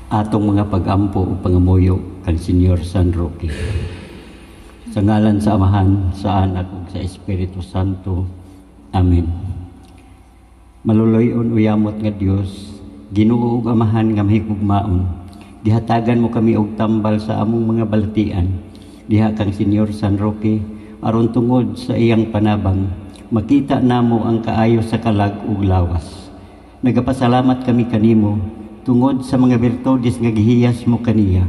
Atong mga pagampo ug pangamuyo kang Senyor San Roque. Sa ngalan sa Amahan, sa Anak ug sa Espiritu Santo. Amen. Maluloy-on uyamot nga Dios, Ginoo ug Amahan nga mahigugmaon, gihatagan mo kami og tambal sa among mga balatian diha kang Senyor San Roque, aron tungod sa iyang panabang makita namo ang kaayo sa kalag ug lawas. Nagapasalamat kami kanimo tungod sa mga birtudes nga gihiyas mo kaniya,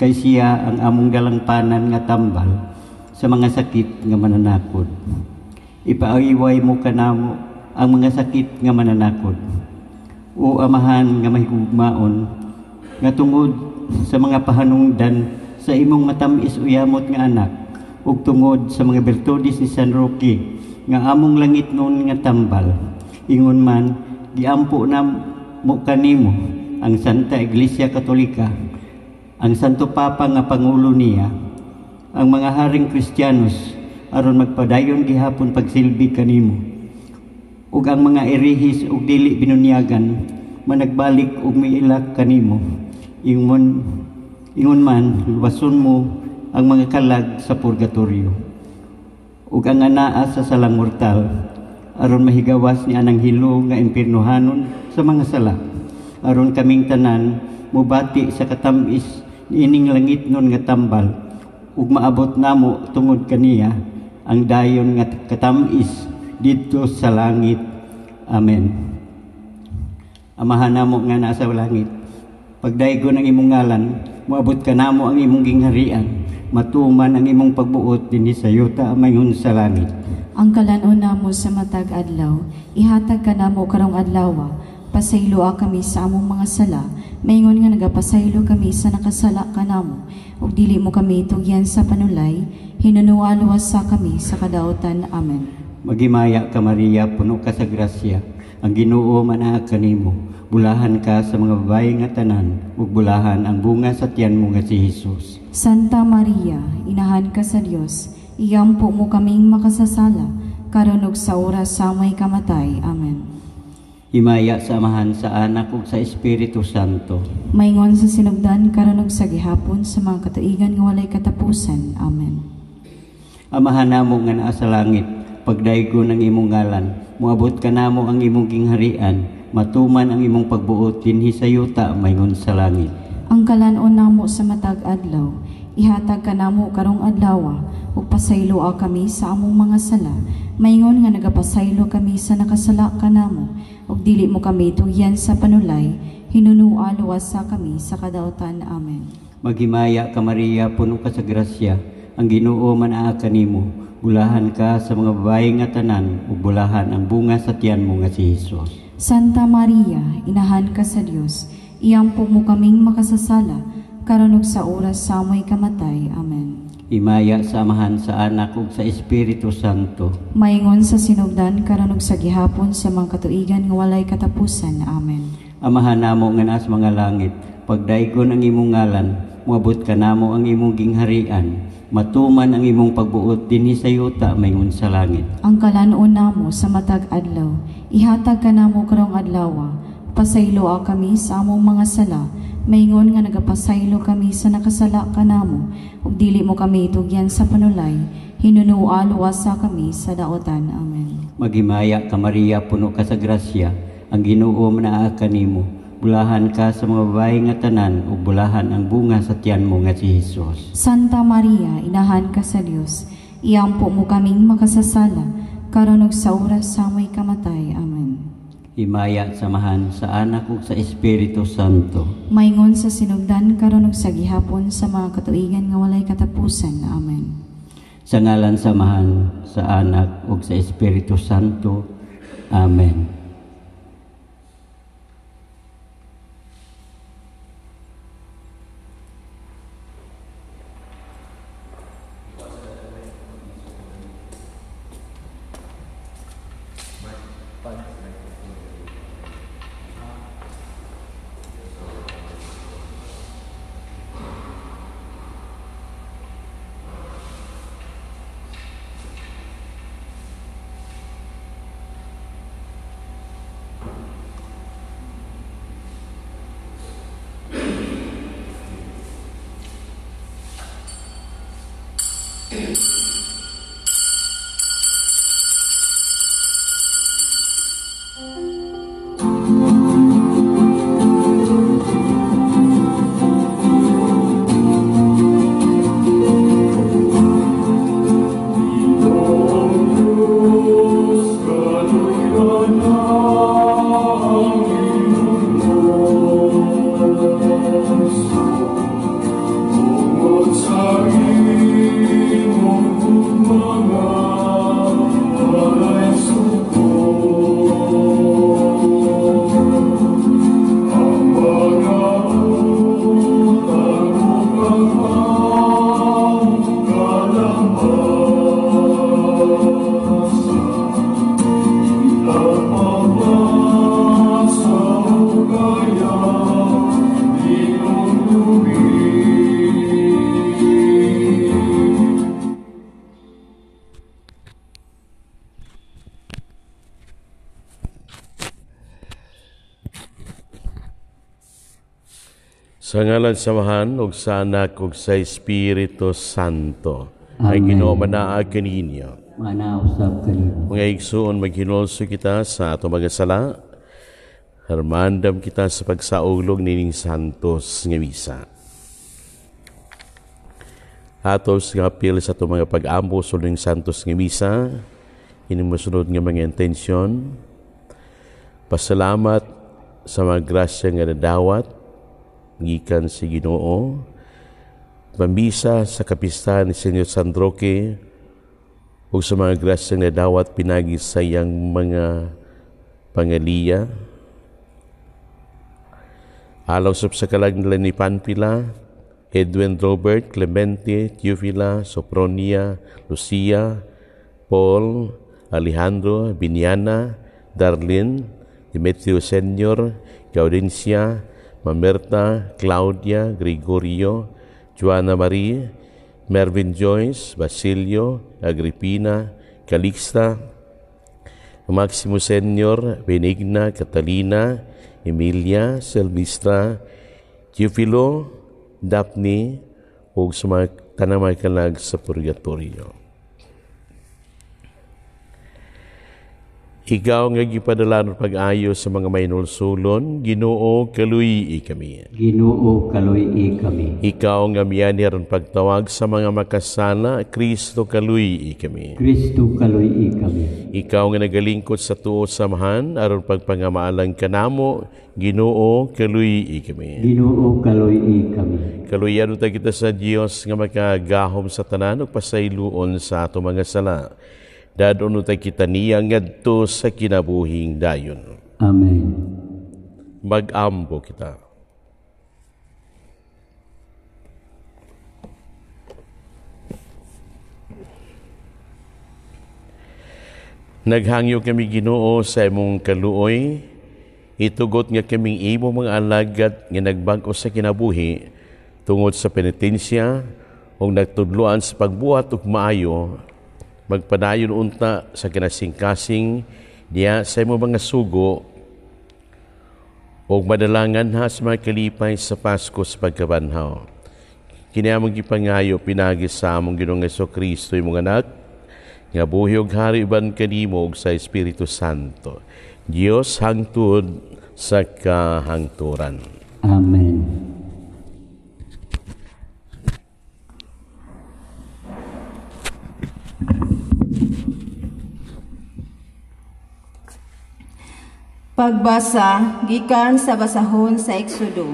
kay siya ang among dalangpanan nga tambal sa mga sakit nga mananakod. Ipaayway mo kanamo ang mga sakit nga mananakod. O Amahan nga mahigugmaon, nga tungod sa mga pahanungdan sa imong matamis uyamot nga anak, ug tungod sa mga birtudes ni San Roque nga among langit nun nga tambal, ingon man giampo na mo kanimo ang Santa Iglesia Katolika, ang Santo Papa nga Pangulo niya, ang mga haring Kristiyanos aron magpadayon gihapon pagsilbi kanimo, ug ang mga erehis ug dili binunyagan managbalik ug miilak kanimo. Ingon man luwason mo ang mga kalag sa purgatorio ug ang anaa sa salang mortal, aron mahigawas ni anang hilo nga impiernohanon sa mga sala, aron kaming tanan mobati sa katamis niining langit nun nga tambal, ug maabot namo tungod kaniya ang dayon nga katamis didto sa langit. Amen. Amahan namo nga naa sa langit, pagdaygon ang imong ngalan, moabot kanamo ang imong gingharian, matuman ang imong pagbuot dinhi sa yuta maingon sa langit. Ang kalan-on namo sa matag adlaw, ihatag kanamo karong adlaw. Pasayloa kami sa among mga sala, maingon nga nagapasaylo kami sa nakasala kanamo, ug dili mo kami tugyan sa panulay, hinunua luwas sa kami sa kadautan. Amen. Maghimaya ka Maria, puno ka sa grasya, ang Ginoo manaa kanimo. Bulahan ka sa mga babae nga tanan, ug bulahan ang bunga sa tiyan mo nga si Hesus. Santa Maria, inahan ka sa Dios, iyampo mo kaming makasasala, karon ug sa oras sa amay kamatay. Amen. Himaya sa Amahan, sa Anak ug sa Espiritu Santo. Maingon sa sinugdan karon ug sa gihapon sa mga katuigan nga walay katapusan. Amen. Amahan namo nga naa sa langit, pagdaygon ang imong ngalan, moabot kanamo ang imong gingharian, matuman ang imong pagbuot dinhi sa yuta maingon sa langit. Ang kalan-on namo sa matag adlaw, ihatag kanamo karong adlaw, ug pasayloa kami sa among mga sala, maingon nga nagapasaylo kami sa nakasala kanamo, ug dili mo kami tugyan sa panulay, hinunua luwas sa kami sa kadautan. Amen. Maghimaya ka Maria, puno ka sa grasya, ang Ginoo manaa kanimo. Bulahan ka sa mga babae nga tanan, ug bulahan ang bunga sa tiyan mo nga si Hesus. Santa Maria, inahan ka sa Dios, iyampo mo kaming makasasala, karon ug sa oras sa amoy kamatay. Amen. Himaya sa Amahan, sa Anak ug sa Espiritu Santo. Maingon sa sinugdan karon ug sa gihapon sa mga katuigan nga walay katapusan. Amen. Amahan namo nga naa sa mga langit, pagdaygon ang imong ngalan, moabot kanamo ang imong gingharian, matuman ang imong pagbuot dinhi sa yuta maingon sa langit. Ang kalan-on namo sa matag adlaw, ihatag kanamo karong adlaw. Pasayloa kami sa among mga sala, maingon nga nagapasaylo kami sa nakasala kanamo, ug dili mo kami tugyan sa panulay, hinunua luwasa kami sa daotan. Amen. Maghimaya ka Maria, puno ka sa grasya, ang Ginoo manaa kanimo. Bulahan ka sa mga babae nga tanan, ug bulahan ang bunga sa tiyan mo nga si Hesus. Santa Maria, inahan ka sa Dios, iyampo mo kaming makasasala, karon ug sa oras sa amoy kamatay. Amen. Himaya sa Amahan, sa Anak ug sa Espiritu Santo. Maingon sa sinugdan karon ug sa gihapon sa mga katuigan nga walay katapusan. Amen. Sa ngalan sa Amahan, sa Anak ug sa Espiritu Santo. Amen. Sa ngalan sa Amahan ug sa Anak ug sa Espiritu Santo. Ay Ginoo manaag kaninyo. Manaog sab kanimo. Mga igsoon, maghinulsol kita sa atong mga sala. Harmandam kita sa pagsaulog nining santos nga misa. Atos nga apil sa atong mga pag-ambo sulong santos nga misa, ining mosunod nga mga intensyon. Pasalamat sa mga grasya nga nadawat gikan sa Ginoo. Pamisa sa kapistahan ni Senyor San Roque ug sa mga grasya nga nadawat pinagi sa iyang mga pangaliya. Alaw sab sa kalag nila ni Panpila, Edwin Robert, Clemente, Teofila, Sopronia, Lucia, Paul, Alejandro, Biniana, Darlene, Demetrio Senior, Gaudencia, Mamerta, Claudia, Gregorio, Joanna Marie, Mervin Joyce, Basilio, Agripina, Calixta, Maximo Senior, Benigna, Catalina, Emilia, Silvestra, Teofilo, Daphne, ug sa mga tanang mga kalag sa purgatorio. Ikaw nga gipadala ng pag-ayo sa mga mainulsulon, Ginoo, kaluyi kami. Ginoo, kaluyi kami. Ikaw nga miyani aron pagtawag sa mga makasala, Kristo, kaluyi kami. Kristo, kaluyi kami. Ikaw nga nagalingkod sa tuo samahan aron pagpangamaalang kanamo, Ginoo, kaluyi kami. Ginoo, kaluyi kami. Kaluyan uta kita sa Dios nga makagahom sa tanan ug pasayloon sa ato mga sala. Dadon utay kita niya ngadto sa kinabuhing dayon. Amen. Mag-ambo kita. Naghangyo kami, Ginoo, sa imong kaluoy. Itugot nga kaming imo mga alagad nga nagbag-o sa kinabuhi tungod sa penitensya ug nagtudloan sa pagbuhat ug maayo. Magpadayon unta sa kinasingkasing diya sa imong mga sugo ug madalangan ha sa mga kalipay sa Pasko sa pagkabanhaw. Kini among gipangayo pinagi sa among Ginoong Hesukristo, imong anak, nga buhi ug hari uban kanimo ug sa Espiritu Santo. Dios hangtod sa kahangturan. Amen. Pagbasa gikan sa basahon sa Exodo.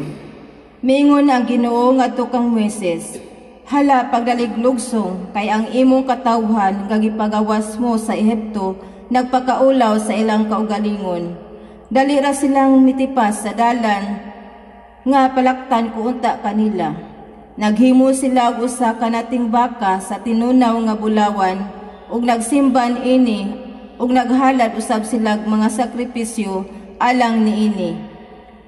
Mingon ang Ginoo ngadto kang Moises, hala pagdaliglugsong kay ang imong katawhan nga gipagawas mo sa Ehipto nagpakaulaw sa ilang kaugalingon. Dali ra silang mitipas sa dalan nga palaktan ko unta kanila. Naghimo sila og usa ka nating baka sa tinunaw nga bulawan ug nagsimban ini ug naghalad usab sila mga sakripisyo alang niini.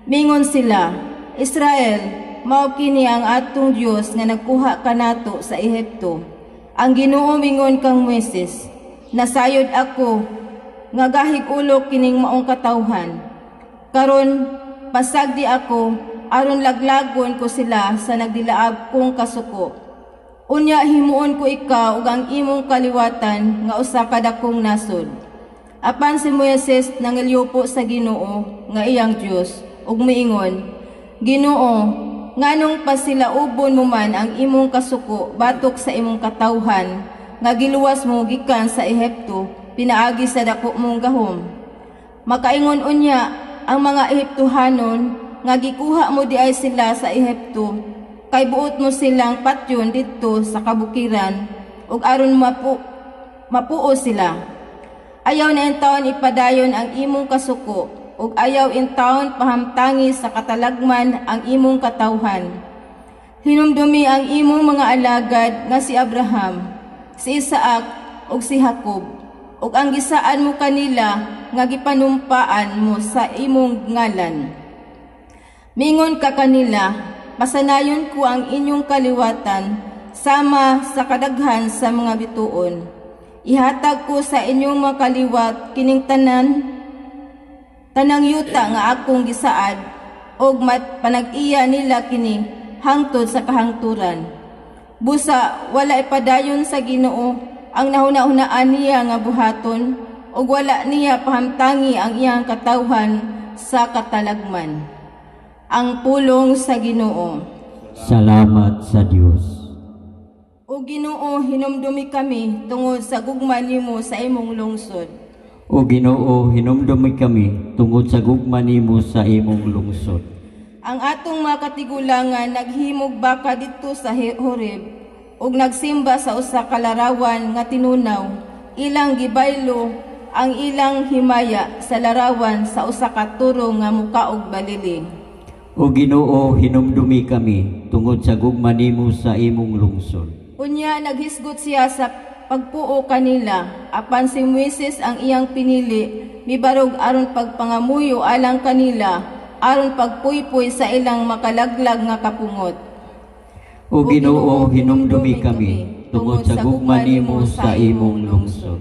Mingon sila, Israel, mao kini ang atong Dios nga nagkuha kanato sa Ehipto. Ang Ginoo mingon kang Moises, nasayod ako nga gahig ulo kining maong katawhan. Karon pasagdi ako aron laglagon ko sila sa nagdilaab kong kasuko. Unya himuon ko ikaw ug ang imong kaliwatan nga usa ka dakong nasod. Apan si Moises nangilyupo sa Ginoo nga iyang Dios ug miingon, Ginoo, nganong pasilaubon mo man ang imong kasuko batok sa imong katawhan nga giluwas mo gikan sa Ehipto pinaagi sa dako mong gahom. Makaingon unya ang mga Ehiptohanon nga gikuha mo diay sila sa Ehipto, kay buot mo silang patyon didto sa kabukiran ug aron mapuo sila. Ayaw na intawon ipadayon ang imong kasuko ug ayaw intawon pahamtangi sa katalagman ang imong katawhan. Hinumdumi ang imong mga alagad nga si Abraham, si Isaac ug si Jacob, ug ang gisaan mo kanila nga gipanumpaan mo sa imong ngalan. Mingon ka kanila, pasanayon ko ang inyong kaliwatan sama sa kadaghan sa mga bituon. Ihatag ko sa inyong mga kaliwat kining tanang yuta nga akong gisaad ug panag-iya nila kini hangtod sa kahangturan. Busa wala ipadayon sa Ginoo ang nahuna-hunaan niya nga buhaton, ug wala niya pahamtangi ang iyang katawhan sa katalagman. Ang pulong sa Ginoo. Salamat sa Dios. O Ginoo, hinumdumi kami tungod sa gugma nimo sa imong lungsod. O Ginoo, hinumdumi kami tungod sa gugma nimo sa imong lungsod. Ang atong mga katigulangan naghimog baka didto sa Horeb ug nagsimba sa usa ka larawan nga tinunaw. Ilang gibaylo ang ilang himaya sa larawan sa usa ka turo nga mukaog balili. O Ginoo, hinumdumi kami tungod sa gugma nimo sa imong lungsod. Unya naghisgot siya sa pagpuo kanila, apan si Moises ang iyang pinili, mibarog aron pagpangamuyo alang kanila, aron pagpuypuy sa ilang makalaglag nga kapungot. O Ginoo, hinumdumi kami tungod sa gugma nimo sa imong lungsod.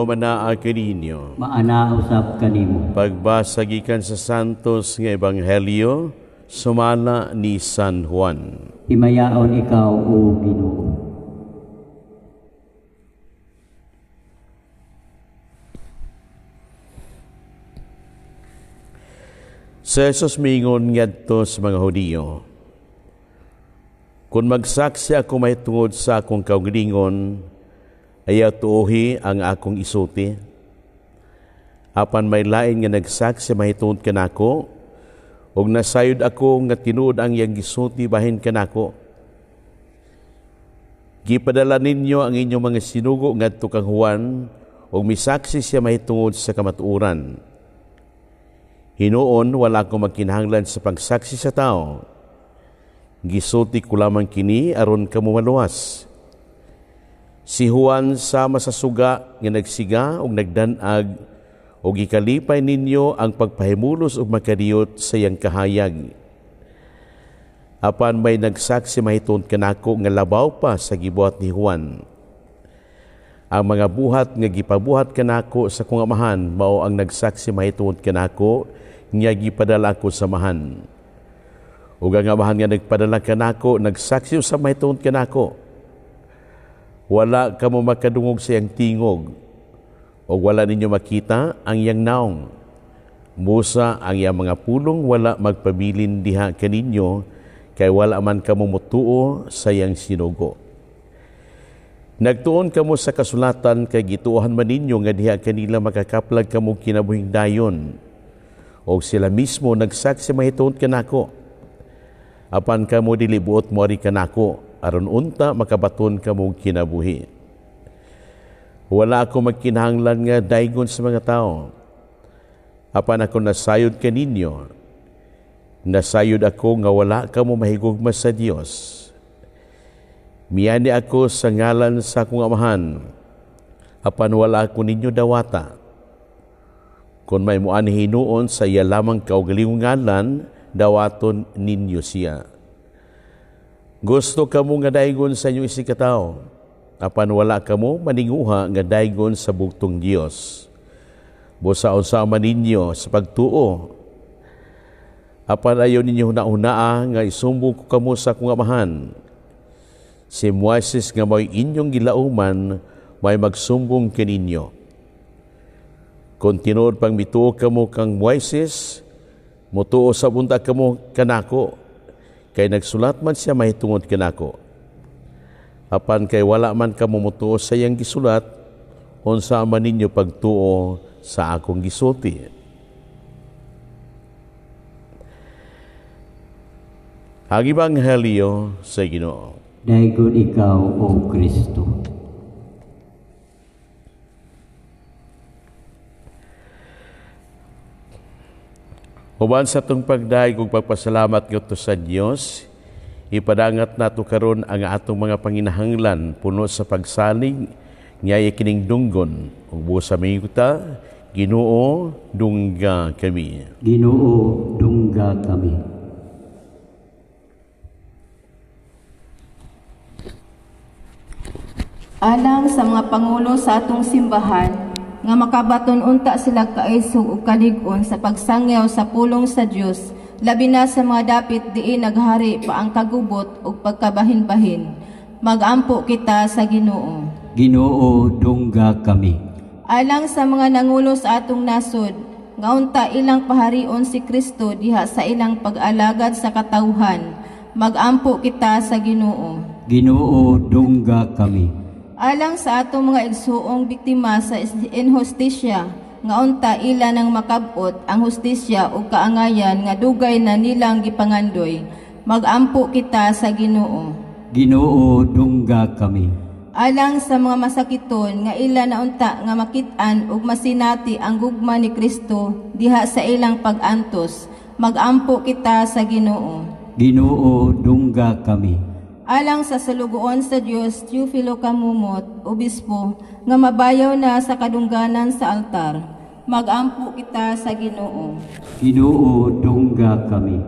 Manaa kaninyo. Maana usab kanimo. Pagbasa gikan sa Santos nga Ebanghelyo sumala ni San Juan. Himayaon ikaw, o Ginoo. Si Jesus miingon ngadto sa mga Hudiyo, "Kun magsaksi ako mahitungod sa akong kaugalingon, ayaw tuohi ang akong isuti. Apan may lain nga nagsaksi mahitungod kanako, ug nasayod ako nga tinuod ang iyang gisuti bahin kanako. Gipadala ninyo ang inyong mga sinugo ngadto kang Juan, ug misaksi siya mahitungod sa kamatuoran. Hinuon wala ko magkinahanglan sa pagsaksi sa tao. Gisuti ko lamang kini aron kamo maluwas. Si Juan sama sa suga nga nagsiga ug nagdanag ug gikalipay ninyo ang pagpahimulos ug makadiyot sa iyang kahayag. Apan may nagsaksi mahitungod kanako nga labaw pa sa gibuhat ni Juan. Ang mga buhat nga gipabuhat kanako sa akong amahan mao ang nagsaksi mahitungod kanako nga gipadala ako sa amahan. Ug ang amahan nga nagpadala kanako nagsaksi usab mahitungod kanako. Wala kamo makadungog sa iyang tingog, o wala ninyo makita ang iyang naong. Busa ang iyang mga pulong wala magpabilin diha kaninyo, kay wala man kamo motuo sa iyang sinugo. Nagtuon kamo sa kasulatan, kay gituohan man ninyo nga diha kanila makakaplag kamo kinabuhing dayon. O sila mismo nagsaksi mahitungod kanako. Apan kamo dili buot moari kanako, aron unta makabaton kamo kinabuhi. Wala ako magkinahanglan nga daygon sa mga tao. Apan ako nasayod kaninyo, nasayod ako nga wala kamo mahigugma sa Dios. Miyani ako sa ngalan sa akong amahan, apan wala ako ninyo dawata. Kung may muan hinuon sa iya lamang kaugalingong ngalan, dawaton ninyo siya. Gusto kamo nga daygon sa inyong isigkatawo, apan wala kamo maninguha nga daygon sa bugtong Dios. Busa unsa man ninyo sa pagtuo, apan ayaw ninyo hunahunaa nga isumbong ko kamo sa akong amahan. Si Moises nga mao'y inyong gilauman, may magsumbong kaninyo. Kung tinuod pang mituo kamo kang Moises, mutuo sa unta kamo kanako, kay nagsulat man siya mahitungod kanako. Apan kay wala man kamo motuo sa iyang gisulat, unsa man ninyo pagtuo sa akong gisulti. Ang Ebanghelyo sa Ginoo. Daygon ikaw, O Kristo. Uban sa atong pagdayeg ug pagpasalamat ngadto sa Dios, ipadangat nato karon ang atong mga panginahanglan puno sa pagsalig nga kining dunggon ug busa mingta, Ginoo, dungga kami. Ginoo, dungga kami. Alang sa mga pangulo sa atong simbahan nga makabaton unta sila kaisog ug kalig-on sa pagsangyaw sa pulong sa Dios, labi na sa mga dapit diin naghari pa ang kagubot ug pagkabahin-bahin. Magampo kita sa Ginoo. Ginoo, dungga kami. Alang sa mga nangulo sa atong nasod, nga unta ilang paharion si Kristo diha sa ilang pag-alagad sa katawhan, magampo kita sa Ginoo. Ginoo, dungga kami. Alang sa atong mga igsuong biktima sa inhustisya, nga unta ila nang makabot ang hustisya ug kaangayan nga dugay na nilang gipangandoy, magampo kita sa Ginoo. Ginoo, dungga kami. Alang sa mga masakiton nga ila na unta nga makit-an ug masinati ang gugma ni Kristo diha sa ilang pag-antos, magampo kita sa Ginoo. Ginoo, dungga kami. Alang sa salugoon sa Dios, Teofilo Camomot, Obispo, nga mabayaw na sa kadungganan sa altar, magampo kita sa Ginoo. Ginoo, dungga kami.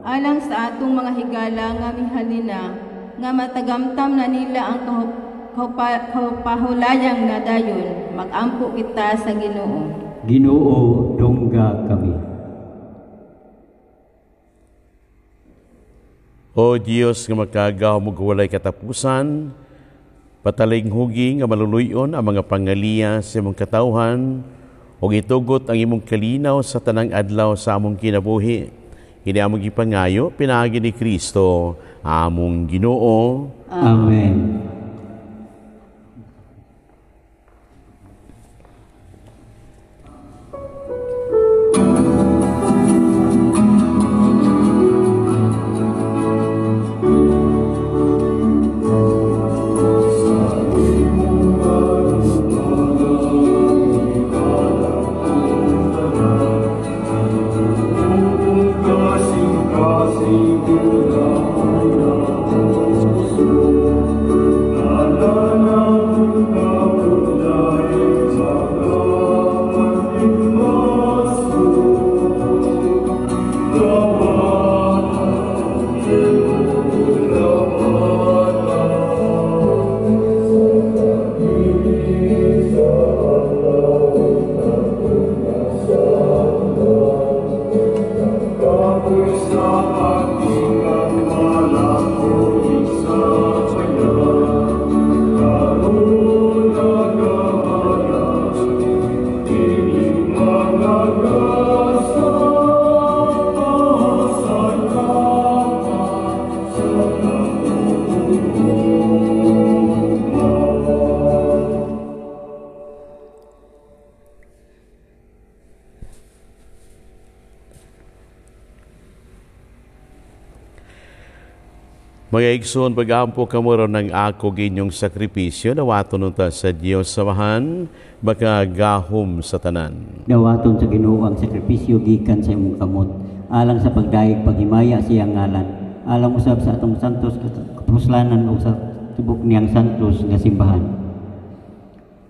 Alang sa atong mga higala nga mihalina, nga matagamtam na nila ang kapahulayang na dayon, magampo kita sa Ginoo. Ginoo, dungga kami. O Dios nga makagahom ug walay katapusan, patalinghugi nga maluluyon ang mga pangaliya sa imong katawhan ug itugot ang imong kalinaw sa tanang adlaw sa among kinabuhi. Kini among gipangayo pinaagi ni Kristo among Ginoo. Amen. Mga igsoon, pag-ampo kamo ron ng ako inyong sakripisyo, nawaton unta sa Dios samahan, makagahom sa tanan. Nawaton sa Ginoo ang sakripisyo gikan sa imong kamot, alang sa pagdayeg paghimaya siyang ngalan, alang usab sa atong santos kapuslanan o sa tibok niyang santos nga simbahan.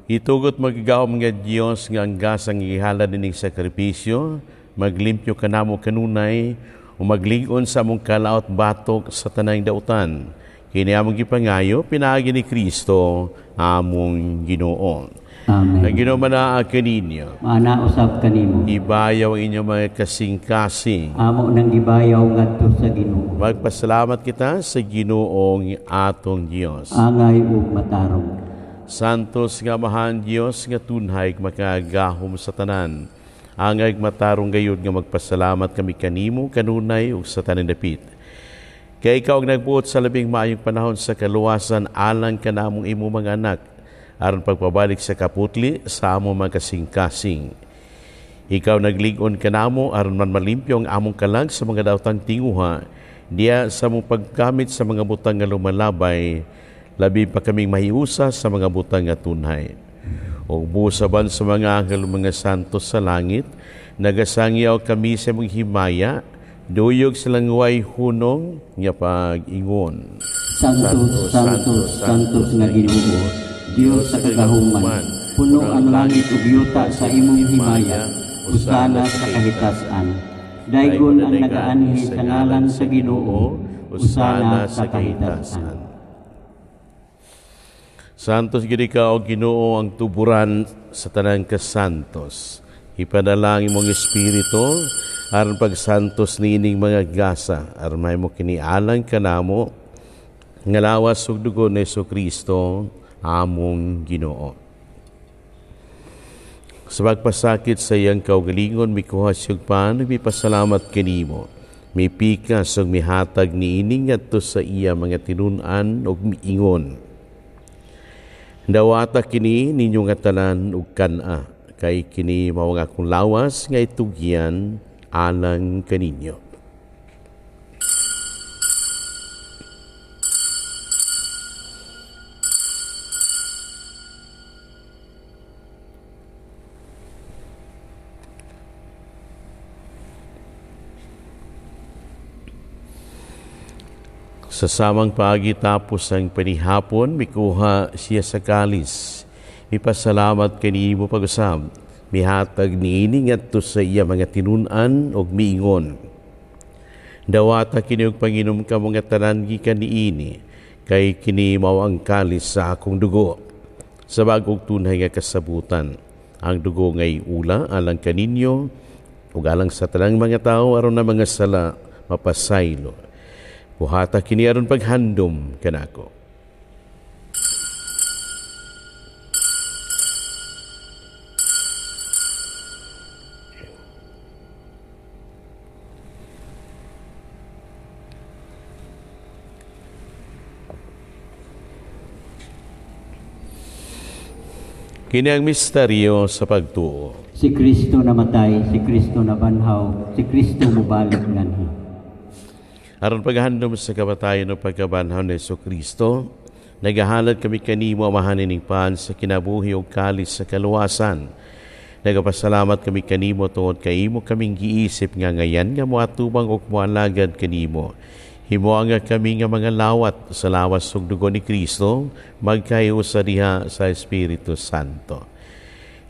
Itugot magagahom nga Dios nga ang gasang gihalad nining sakripisyo, maglimpyo kanamo kanunay, o maglig-on sa among kalaot batok sa tanang dautan. Kini among gipangayo, pinaagi ni Kristo, among Ginoo. Amen. Ang Ginoo manaa kaninyo. Maana usab kanimo. Ibayaw ang inyong mga kasing-kasing. Amo nang gibayaw ngadto sa Ginoo. Magpasalamat kita sa Ginoong atong Dios. Angay ug matarong. Santos nga Amahan Dios nga tunhay makagahom sa tanan. Angay matarong gayud nga magpasalamat kami kanimo kanunay ug sa tanan dapit. Kay ikaw ang nagbuot sa labing maayong panahon sa kaluwasan alang kanamong imong mga anak, aron pagpabalik sa kaputli sa among mga kasing-kasing. Ikaw naglig-on kanamo aron man malimpyo ang among kalag sa mga daotang tinguha, diya sa among paggamit sa mga butang nga lumalabay, labi pa kaming mahiusa sa mga butang nga tunhay. O busaban sa mga anghel mga santos sa langit, nagasangyaw kami sa imong himaya, duyog sa langway hunong nga pag-ingon. Santos, Santos, Santos nga Ginoo, Dios sa kagahuman, puno ang langit ug yuta sa imong himaya, usana sa kahitasan. Daygon ang nagaanhi sa ngalan sa Ginoo, usana sa kahitasan. Santos gid ikaw, Ginoo, ang tuburan sa tanang kasantos. Ipadala ang imong espiritu aron pagsantos niining mga gasa, aron mahimo kini alang kanamo nga lawas ug dugo ni Hesukristo among Ginoo. Sa pagpasakit sa iyang kaugalingon, mikuha siyang pan, mipasalamat kanimo, mipikas ug mihatag niini ngadto sa iya mga tinun-an ug miingon. Dawata kini ninyo nga tanan ug kan-a, kay kini mao ang akong lawas nga itugyan alang kaninyo. Sa samang paagi tapos ang panihapon, mikuha siya sa kalis. Mipasalamat kanimo pag-usab, mihatag niini ngadto sa iya mga tinun-an ug miingon. Dawata kini og panginom kamo nga tanan gikan niini, kay kini mao ang kalis sa akong dugo. Sa bag-ong tunay nga kasabutan, ang dugo ngay ula alang kaninyo ug alang sa tanang mga tawo aron na mga sala mapasaylo. Buhata kini aron paghandom kanako. Kini ang misteryo sa pagtuo. Si Kristo namatay, si Kristo nabanhaw, si Kristo mubalik nganhi. Aron paghandom sa kamatayon o pagkabanhaw ni Hesukristo, nagahalad kami kanimo Amahan ining pan sa kinabuhi ug kalis sa kaluwasan. Nagapasalamat kami kanimo tungod kay imo kaming giisip nga ngayan nga moatubang ug moalagad kanimo. Himoa nga kami nga mga lawat sa lawas ug dugo ni Kristo, magkahiusa diha sa Espiritu Santo.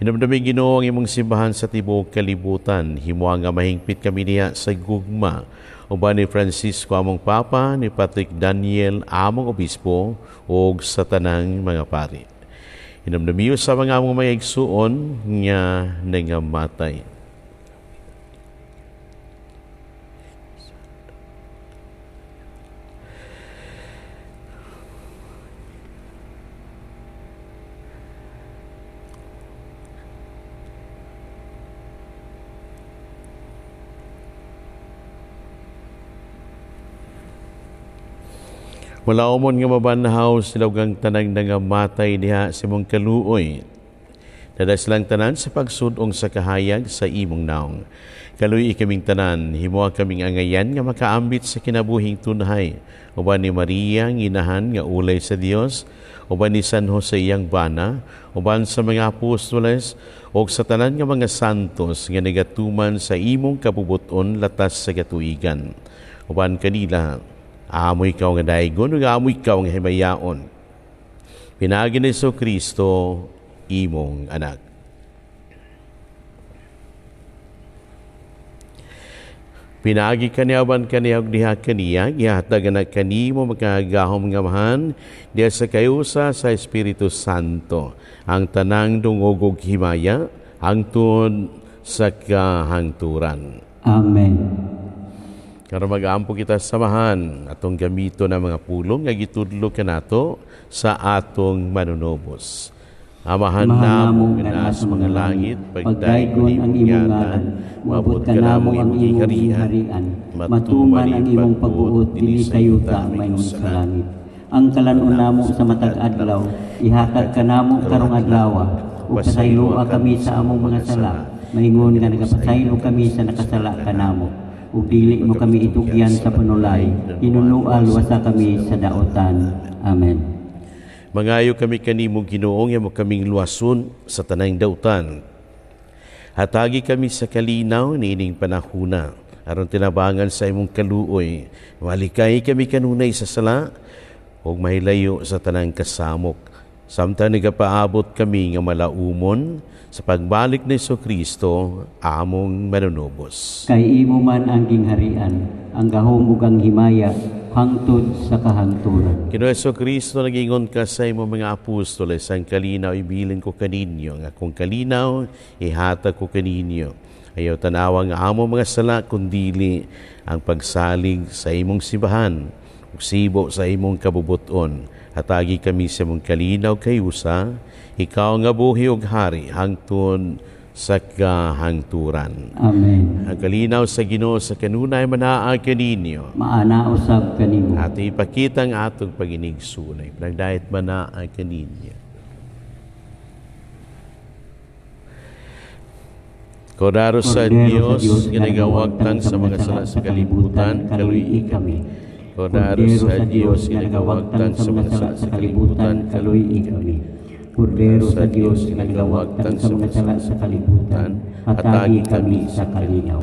Hinumdumi Ginoo ang imong simbahan sa tibuok kalibutan. Himoa nga mahingpit kami diha sa gugma. Uban ni Francisco among Papa, ni Patrick Daniel among Obispo, ug sa tanang mga pari. Hinumdumi sa mga among mga igsuon nga nangamatay. Wala umon nga mabanhaw sila ug ang tanang nangamatay diha sa imong kaluoy. Dada silang tanan sa pagsudong sa kahayag sa imong naong. Kaluoy kaming tanan, himoa kaming angayan nga makaambit sa kinabuhing tunhay. Uban ni Maria ang inahan nga ulay sa Dios, uban ni San Jose iyang bana, uban sa mga apostoles ug sa tanan nga mga santos nga nagatuman sa imong kabubuton latas sa katuigan. Uban kanila, amoy ikaw nga daigon, ug amoy ikaw nga himayaon. Pinaagi ni Hesukristo, imong anak. Pinaagi kaniya uban kaniya ug diha kaniya, gihatag na kanimo makagagahom nga Amahan, diha sa kayusa sa Espiritu Santo, ang tanang dungog ug himaya, hangtod sa kahangturan. Amen. Karon mag-aampo kita samahan atong gamito na mga pulong nga gitudlo kanato sa atong manunubos. Amahan namo nga naa sa mga langit, pagdaygon ang imong ngalan, moabot kanamo ang imong gingharian, matuman ang imong pagbuot dinhi sa yuta mayon sa langit. Ang kalan-on namo sa matag adlaw, ihatag kanamo karong adlaw, ug pasayloa kami sa among mga sala, maingon nga nagapasaylo kami sa nakasala kanamo. Ug dili mo kami itugyan sa panulay, hinunual wasa kami sa daotan. Amen. Mangayo kami kanimo Ginoo nga mo kaming luwason sa tanang dautan. Hatagi kami sa kalinaw niining panahuna aron tinabangan sa imong kaluoy. Malikay kami kanunay sa sala ug mahilayo sa tanang kasamok. Samtang nagapaabot kami nga malaumon sa pagbalik ni Kristo among manunubos. Kay imo man ang gingharian, ang gahom ug ang himaya hangtod sa kahangturan. Ginoo Kristo, nagingon ka sa imong mga apostoles, ang kalinaw ibilin ko kaninyo, ang akong kalinaw ihatag ko kaninyo. Ayaw tanawa ang among mga sala, kundili ang pagsalig sa imong simbahan, ug sibo sa imong kabubuton. Hatagi kami sa imong kalinaw kayusa, ikaw nga buhi ug hari hangtod sa kahangturan. Amen. Ang kalinaw sa Ginoo sa kanunay manaa kaninyo. Maana usab kanimo. At ipakita ang atong paginigsunay. Nagdayat manaa kaninyo. Kordero sa Dios nga nagawagtang sa mga sala sa kalibutan, kaluy-i kami. Kordero sa Dios nga nagawagtang sa mga sala sa kalibutan, kaluy-i kami. Kordero sa Dios nga nagawagtang sa mga sala sa kalibutan, hatagi kami sa kalinaw.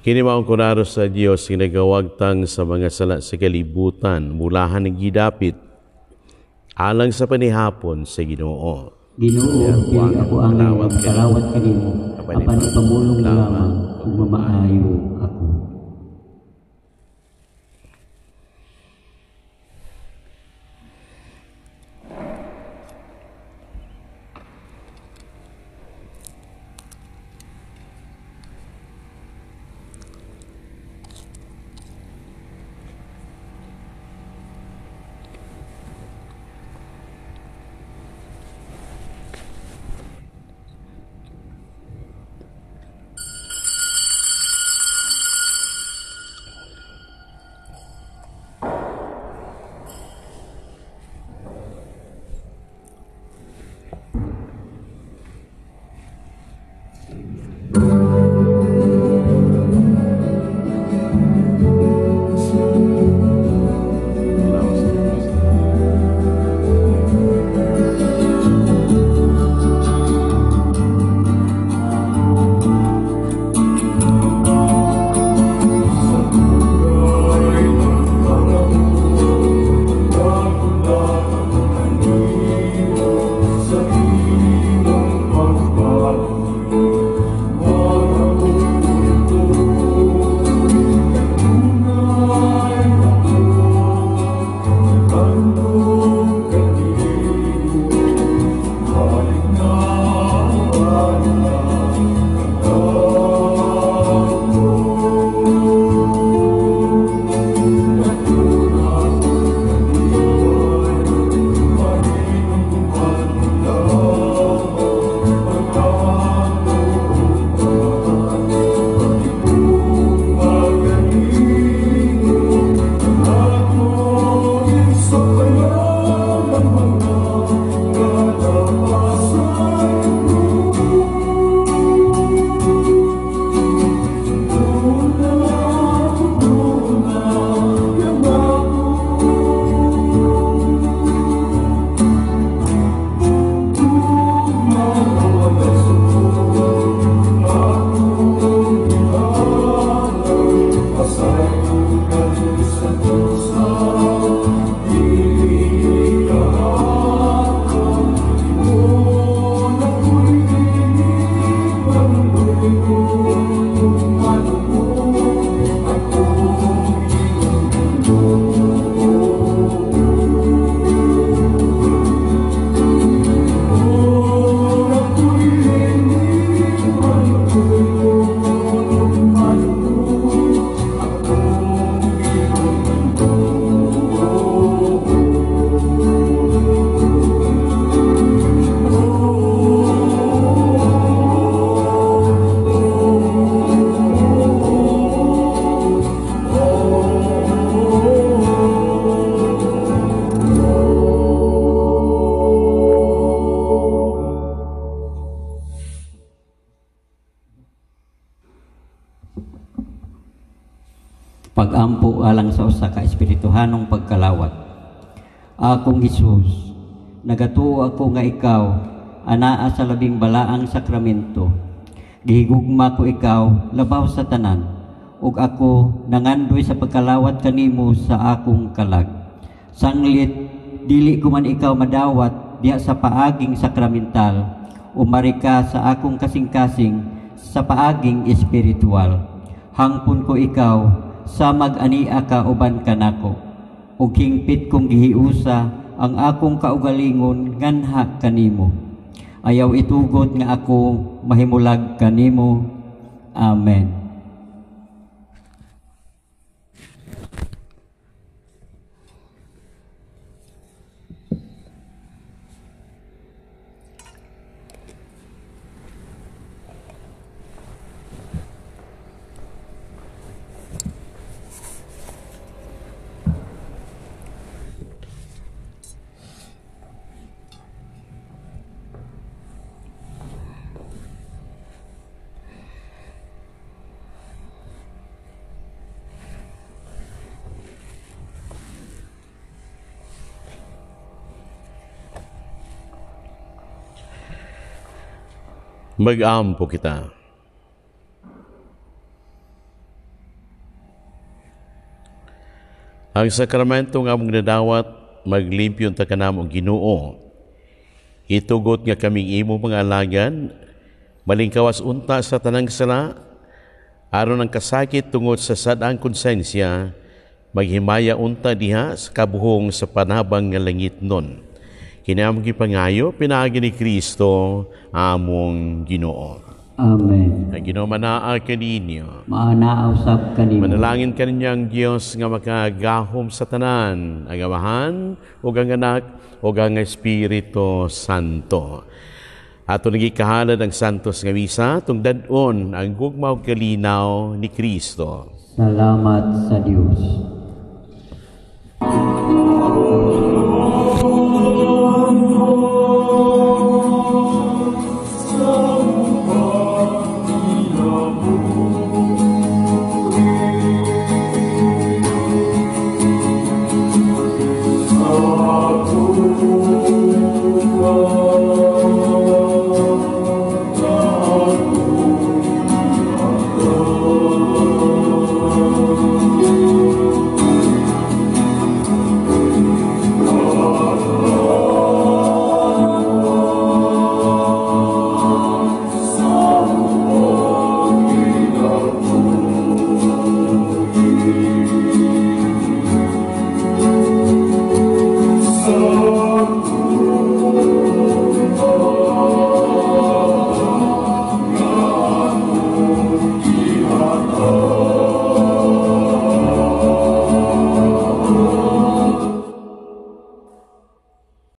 Kini mao ang kordero sa Dios nga nagawagtang sa mga sala sa kalibutan, mulahan ng gidapit alang sa panihapon sa Ginoo. Ginoo, dili ako ang magkalawat kanimo, apan ipamulong lamang ug mamaayo ako. Pag-ampo alang sa usa ka espirituhanong pagkalawat. Akong Hesus, nagatuo ako nga ikaw anaa sa labing balaang sakramento. Gihigugma ko ikaw labaw sa tanan, ug ako nangandoy sa pagkalawat kanimo sa akong kalag. Sanglit dili ko man ikaw madawat diha sa paaging sakramental, umari ka sa akong kasing-kasing sa paaging espiritual. Hangpon ko ikaw sa mag-ania ka uban kanako, ug hingpit kong gihiusa ang akong kaugalingon nganha kanimo. Ayaw itugot nga ako mahimulag kanimo. Amen. Mag-ampo kita. Ang sakramento nga among nadawat, maglimpyon ta kanamo Ginoo. Itugot nga kaming imo mga alagan, malingkawas unta sa tanang sala, aron ang kasakit tungod sa sad-ang konsensya, maghimaya unta diha sa kabuhong sa panabang nga langit nun. Kini among gipangayo, pinaagi ni Kristo, among Ginoo. Amen. Ang Ginoo manaa kaninyo. Maanaa usab kanimo. Manalangin kaninyo ang Dios nga makagahom sa tanan, ang Amahan ug ang Anak ug ang Espiritu Santo. Ato nagikahalad ang Santos nga Misa, tungdad-on ang gugma ug kalinaw ni Kristo. Salamat sa Dios.